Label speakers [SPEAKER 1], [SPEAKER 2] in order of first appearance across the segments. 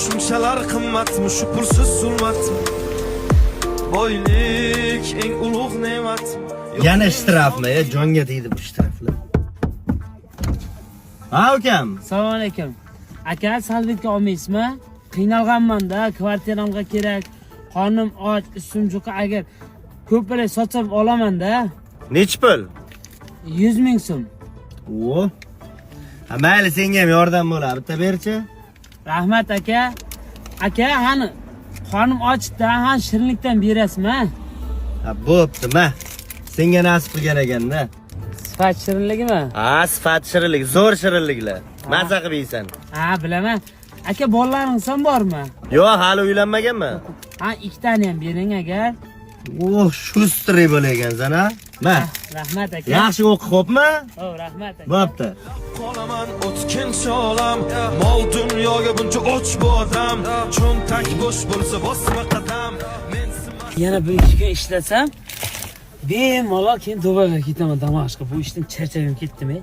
[SPEAKER 1] Shunchalar qimmatmi shu pulsiz zulmatmi? Boylik eng ulug' ne'mat.
[SPEAKER 2] Yana shtrafmi? E, jonga tegdi bu shtraflar. Ha, ukam.
[SPEAKER 3] Assalomu alaykum. Aka, salvetka olmaysizmi? Qiynalganman-da, kvartiramga kerak. Qornim och, ustim juqa, agar ko'prik sotsam olaman-da.
[SPEAKER 2] Nechi pul?
[SPEAKER 3] 100 ming so'm.
[SPEAKER 2] O. Ha, mayli, senga ham yordam bo'ladi. Bitta berchi.
[SPEAKER 3] Rahmat aka. Aka, hani qornim ochda, hani shirinlikdan berasizmi?
[SPEAKER 2] Ha, bo'pti, ma. Senga nasib qilgan ekanda.
[SPEAKER 3] Sifat shirinligimi?
[SPEAKER 2] Ha, sifat shirinlik, zo'r shirinliklar. Maza qilib yeysan.
[SPEAKER 3] Ha, bilaman. Aka, bolalaringiz ham bormi?
[SPEAKER 2] Yo'q, hali uylanmaganman.
[SPEAKER 3] Ha, ikkitani ham bering agar.
[SPEAKER 2] Oh, shustriy bo'lar ekansan, ha? Ma.
[SPEAKER 3] Rahmat aka.
[SPEAKER 2] Yaxshi o'qi, xo'pmi?
[SPEAKER 3] Xo'p, rahmat aka.
[SPEAKER 2] Bo'pti.
[SPEAKER 1] Qolaman o'tkinchi olam. Mol dunyoga buncha och bu odam. Cho'ntak bo'sh bo'lsa bosma qadam. Men
[SPEAKER 3] Yana bir ikki kun ishlasam, bemalol keyin Dubayga ketaman Damashqqa. Bu ishdan charchagim ketdim, ey.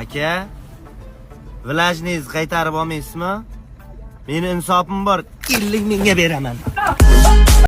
[SPEAKER 2] Aka, vlajningizni qaytarib olmaysizmi? Meni insofim bor, 50 mingga beraman.